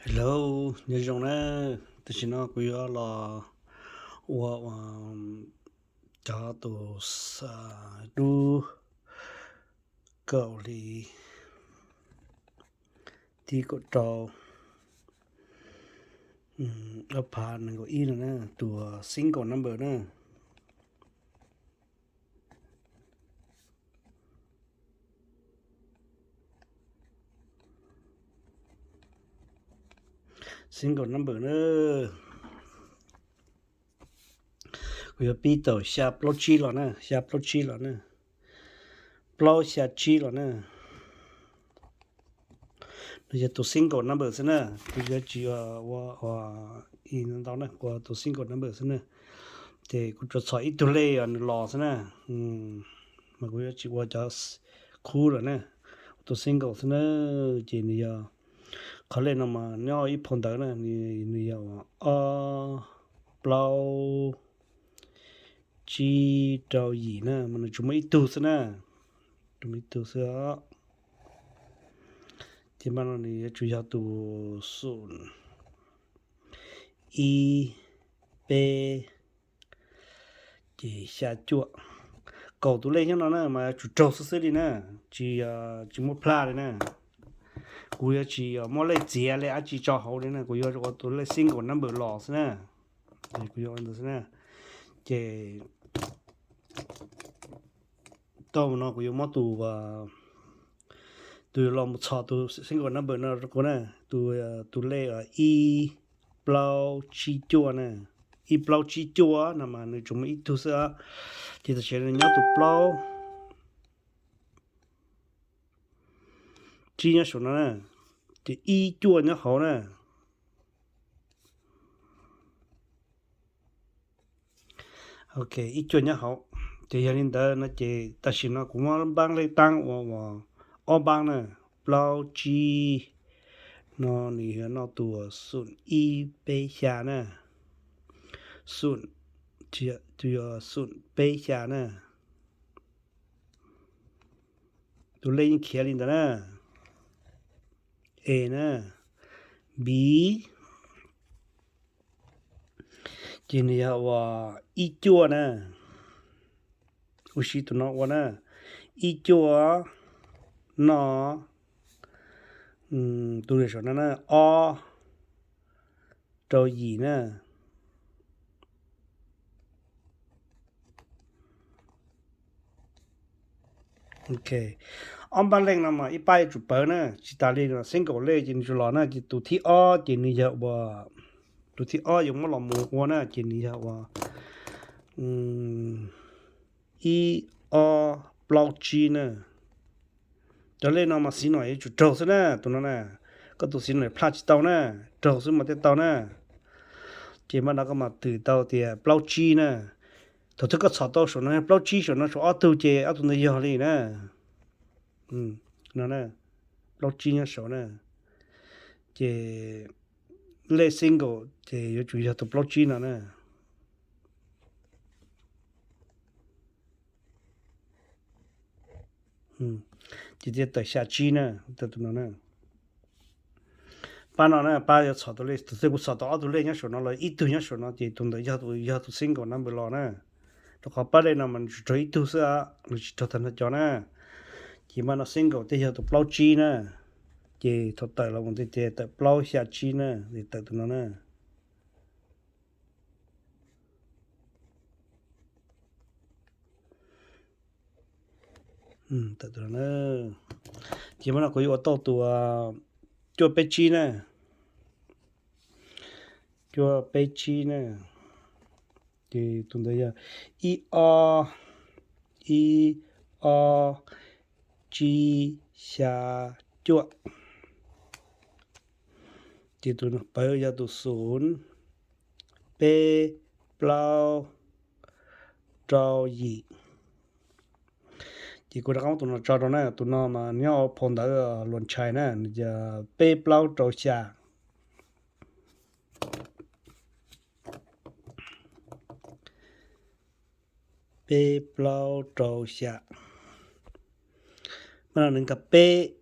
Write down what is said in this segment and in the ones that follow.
Hello, nyob zoo na. Tam sim no kuv yuav los ua cov tus dub Kaus Lim tib kaum rau, ob phav nees nkaum ib no na, tus single number na. Single number na, kuv yuav pib tau xya plaub tsib los na, xya plaub tsib los na, plaub xya tsib los na. Nws yog tus single number xwb na, kuv yuav tsis ua ntau na, ua tus single number xwb na. Ces kuv tsuas txhom ib tug lej nws los xwb na, mas kuv yuav tsis ua cov khub lawm na, tus single xwb na. Ces nws yog, qhov lej no mas nyob ib phau ntawv na, nws yog ob plaub tsib rau yim na, mas nws tsuas muaj ib tug xwb na, tsuas muaj ib tug xwb os. Ces mas no nws yuav tsum yog tus xum ib peb ces xya cuaj. Kaum tus lej nyob no na mas yuav tsum raug xwb xwb li na, tsis, tsis muaj plaj li na. Kuv yuav tsis muaj lej txiav lej dab tsi tso hauv li na, kuv yuav ua tus lej single number los xwb na. Kuv yuav ua ntawd xwb na. Ces tau no kuv yuav muab tus, tus los mus txhom tus single number no rau kuv na, tus, tus lej ib plaub tsib cuaj na, ib plaub tsib cuaj no mas nws tsuas muaj ib tug xwb. Ces tam sim no nyob tus plaub tsib nyob saum no na, ces ib cuaj nyob hauv na. Ok, ib cuaj nyob hauv. Ces yog li ntawd no ces tam sim no kuv muab npaab lej taab ua ob npaab na, plaub tsib no nws yog noj tus xum ib peb xya na, xum, tus yog xum peb xya na. Tus lej yeej khiav li ntawd na, e na, b, ces nws yog ua ib cuaj na, ua si tus no ua na, ib cuaj no, tus saum no na, ob rau yim na. Ok, ob npaab lej no mas ib pab yuav tsum pawv na, tsis tas li single lej ces nws tsuas los na, ces tus thib ob ces nws yog ua, tus thib ob yuav muab los mus ua na ces nws yog ua ib ob plaub tsib na. Cov lej no mas xis nom yuav tsum raug xwb na, tus no na, koj tus xis nom plaj tsis tau na, raug xwb mas thiaj tau na. Ces mas no koj mam twm tau tias plaub tsib na. Thaum twg koj txhom tau saum no plaub tsib saum no saum ob tug ces ob tug ntawd yog li na. No, plaub tsib nyob saud na. Ces lej single ces yuav tsum yog tus plaub tsib no na. Ces thiaj tawm xya tsib na, tawm tus no na. Pab no na, pab yuav txhom tus lej, tus twg kuv txhom tau ob tug lej nyob saum no los ib tug nyob saum no ces tus ntawd yog tus, yog tus single number los na. Rau qhov pab lej no mas nws tsuas raug ib tug xwb, nws tsis raug tag nrho cov na. Ces mas no single thiaj yog tus plaub tsib na. Ces thaum tawm los mus tias tawm plaub xya tsib na, ces tawm tus no na. Ces mas no kuv yuav ua tau tus cuaj peb tsib na. Cuaj peb tsib na. Ces tus ntawd yog ib ob, ib ob, tsib xya cuaj. Ces tus pawv yog tus xum peb plaub rau yim. Ces kuv rov qab muab tus no tso rau na, tus no mas nyob phau ntawv luag ntshai na, nws yog peb plaub rau xya. Peb plaub rau xya. Mas no nws nkag peb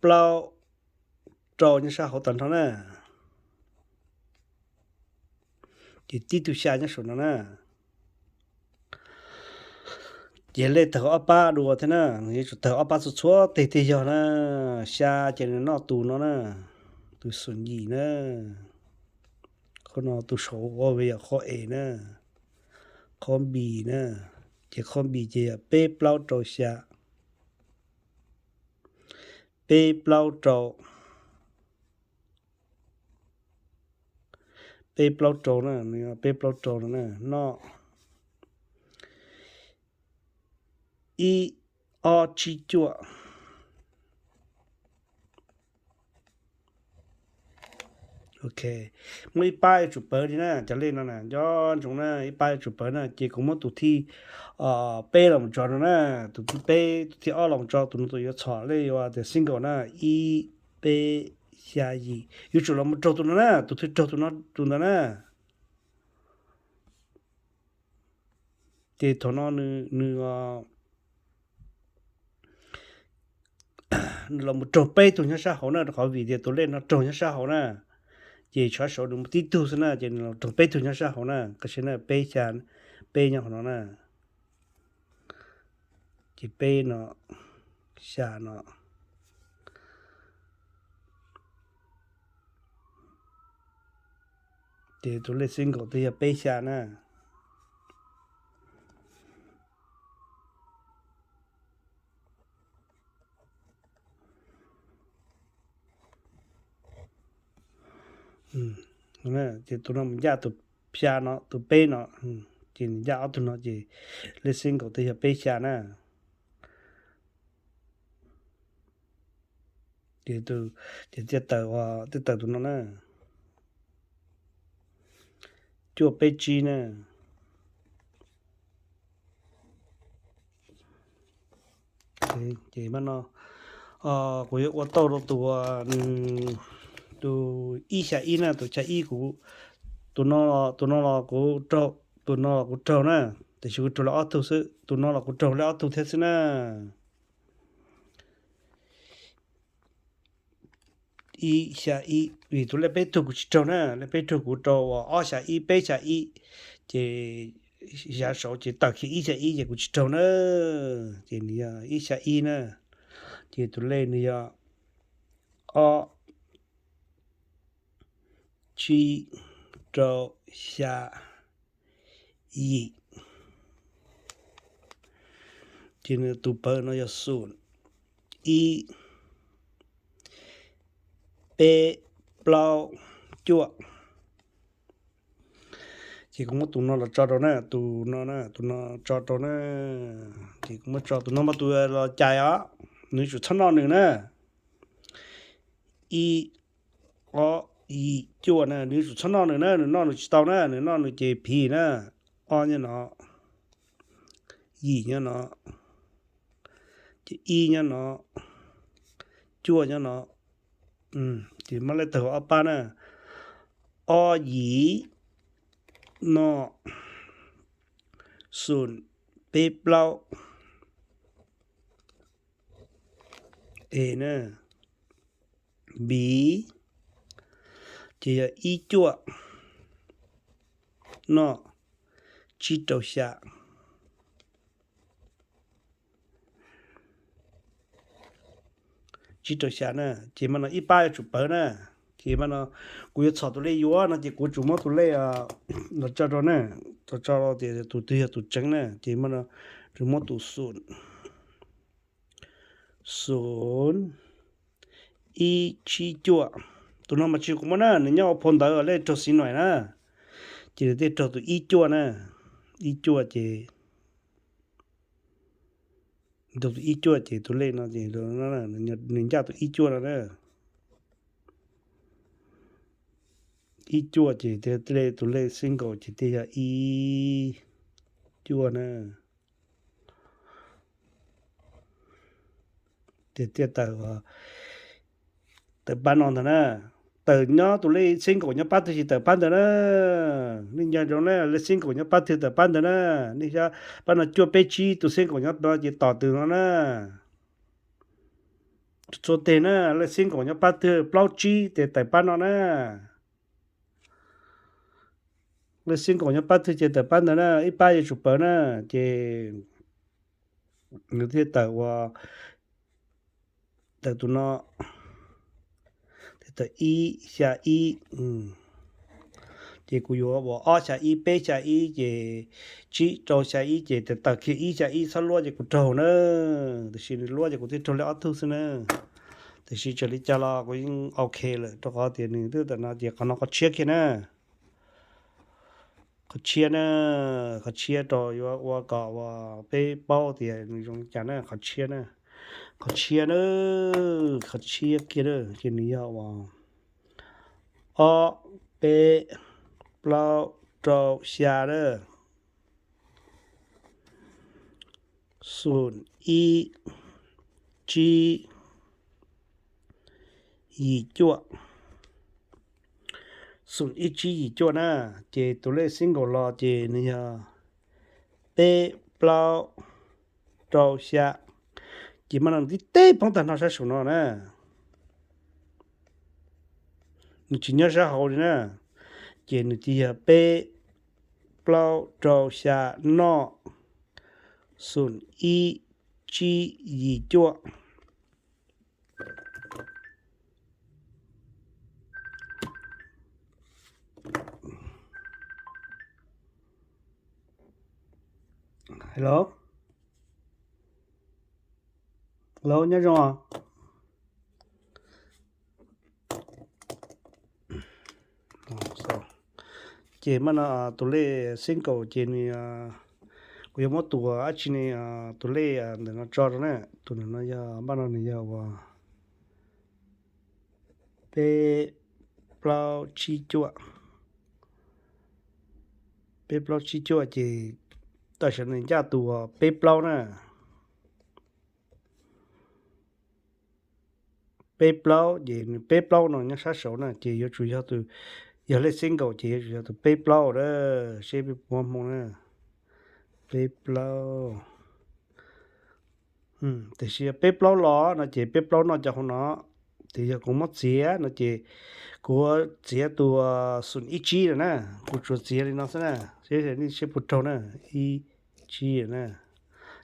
plaub rau nyob sab hauv tag nrho na. Ces tib tug xya nyob saum no na. Ces lej tawg ob pab dua thiab na, nws yuav tsum tawg ob pab txhua txhua teg tiag yog na. Xya ces nws noj tus no na, tus xoom yim na. Qhov no tus saum ua ve yog qhov es na, qhov npis na. Ces qhov npis ces yog peb plaub rau xya, peb plaub rau, peb plaub rau na, peb plaub rau no na, noj ib ob tsib cuaj. Ok, muaj ib pab yuav tsum pawv li na, cov lej no na nco ntsoov na, ib pab yuav tsum pawv na, ces kuv muab tus thib peb los mus tso no na, tus thib peb, tus thib ob los mus tso, tus no tus yuav txhom lej ua tias single na, ib peb xya yim, yuav tsum los mus raug tus no na, tus thwj raug tus no tus ntawd na. Ces thaum no nws, nws, nws los mus raug peb tug nyob sab hauv na, rau qhov vim tias tus lej no raug nyob sab hauv na. Ces tshav saud nws muaj tib tug xwb na, ces nws los raug peb tug nyob sab hauv na, koj saib na, peb xya, peb nyob hauv no na. Ces peb no, xya no. Ces tus lej single twb yog peb xya na. Ces tus no mus ncaj tus xya no, tus peb no, ces nws ncaj ob tug no ces lej single twb yog peb xya na. Ces, ces thiaj tawm, thiaj tawm tus no na, cuaj peb tsib na. Ces mas no kuv yuav ua tau rau tus, tus ib xya ib na, tus xya ib kuv, tus no, tus no los kuv raug, tus no los kuv raug na, tiam sis kuv raug lawv ob tug xwb, tus no los kuv raug lawv ob tug thiab xwb na. Ib xya ib, vim tus lej peb tug kuv tsis raug na, lej peb tug kuv rau uas ob xya ib, peb xya ib, ces yav saud ces tawm kiag ib xya ib ces kuv tsis raug na, ces nws yog ib xya ib na, ces tus lej nws yog ob tsib rau xya yim. Ces nws tus pawv no yog xum ib peb plaub cuaj. Ces kuv muab tus no los tso rau na, tus no na, tus no tso rau na. Ces kuv muab tso tus no mas tus los cais os, nws yuav tsum txhob noj nws na. Ib ob yim cuaj na, nws yuav tsum txhob noj nws na, nws noj nws tsis tau na, nws noj nws ces phiv na. Ob nyob no, yim nyob no, ces ib nyob no, cuaj nyob no. Ces muab lej tawg ob pab na, ob yim no, xum peb plaub, es na, npiv, ces yog ib cuaj noj tsib rau xya. Tsib rau xya na, ces mas no ib pab yuav tsum pawv na. Ces mas no kuv yuav txhom tus lej yuav no ces kuv tsum muab tus lej los tso rau na, los tso rau tias tus twg yog tus tseeb na, ces mas no tsum muab tus xum, xum ib tsib cuaj. Tus no mas tsis kuv muab na, nws nyob ua phau ntawv lej raug xi nuam na, ces nws thiaj raug tus ib cuaj na, ib cuaj ces tus ib cuaj ces tus lej no ces nws ncaj tus ib cuaj no na. Ib cuaj ces tus lej single ces thiaj yog ib cuaj na. Ces thiaj tawm, tawm pab no ntag na. Tawm nyob tus lej single nyob pab twg ces tawm pab ntawd na. Nej nco ntsoov na, lej single nyob pab twg tawm pab ntawd na. Nej xyov pab no cuaj peb tsib tus single nyob no ces tom twg no na. Txhua teg na, lej single nyob pab twg plaub tsib ces tawm pab no na. Lej single nyob pab twg ces tawm pab ntawd na, ib pab yuav tsum pawv na. Ces nws thiaj tawm ua, tawm tus no, thiaj tawm ib xya ib. Ces kuv yuav ua ob xya ib, peb xya ib, ces tsib rau xya ib, ces tawm tawm kiag ib xya ib txhob luab ces kuv raug na. Tiam sis nws luab ces kuv thiaj raug li ob tug xwb na. Tiam sis txawm li cas los kuv yeej ok lawm, rau qhov tias nws twb tawm no ces qhov no qhov tshiab kiag na. Qhov tshiab na, qhov tshiab rau yuav ua kom uas peb paub tias nws zoo li cas na, qhov tshiab na. Qhov tshiab na, qhov tshiab kiag na, ces nws yog uas ob, peb, plaub, rau, xya na. Xoom ib, tsib, yim cuaj. Xoom ib, tsib, yim cuaj na. Ces tus lej single los ces nws yog peb, plaub, rau, xya. Ces mas no nws tib teb poob tag nrho sab saum no na. Nws tsis nyob sab hauv li na. Ces nws tsis yog peb, plaub, rau, xya, noj, xoom ib, tsib, yim cuaj. Hello, hello, nyob zoo os. Ces mas no tus lej single ces nws, kuv yuav muab tus dab tsi ne, tus lej ntawm no tso rau na. Tus ntawm no yog npaj no nws yog uas peb plaub tsib cuaj. Peb plaub tsib cuaj ces tam sim no nws ncaj tus uas peb plaub na. Peb plaub ces nws peb plaub no nyob sab saud na ces yuav tsum yog tus, yog lej single ces yuav tsum yog tus peb plaub na. Seb peb puas muaj hmoo na. Peb plaub. Tiam sis peb plaub los no ces peb plaub noj cov hauv no. Ces yog kuv muab txiav no ces kuv txiav tus xoom ib tsib lawm na. Kuv tsuas txiav li no xwb na. Seb, seb puas raug na. Ib tsib na.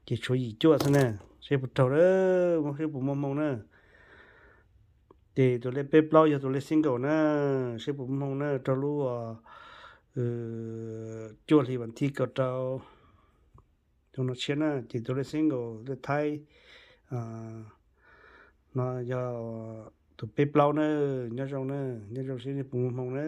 Ces tshuav yim cuaj xwb na. Seb puas raug na, seb puas muaj hmoo na. Ces tus lej peb plaub yog tus lej single na. Seb puas muaj hmoo na, rau lub cuaj hli vas thib kaum rau. Tus no tshiab na, ces tus lej single lej thaib no yog tus peb plaub na. Nyob zoo na, nyob zoo seb nej puas muaj hmoo na.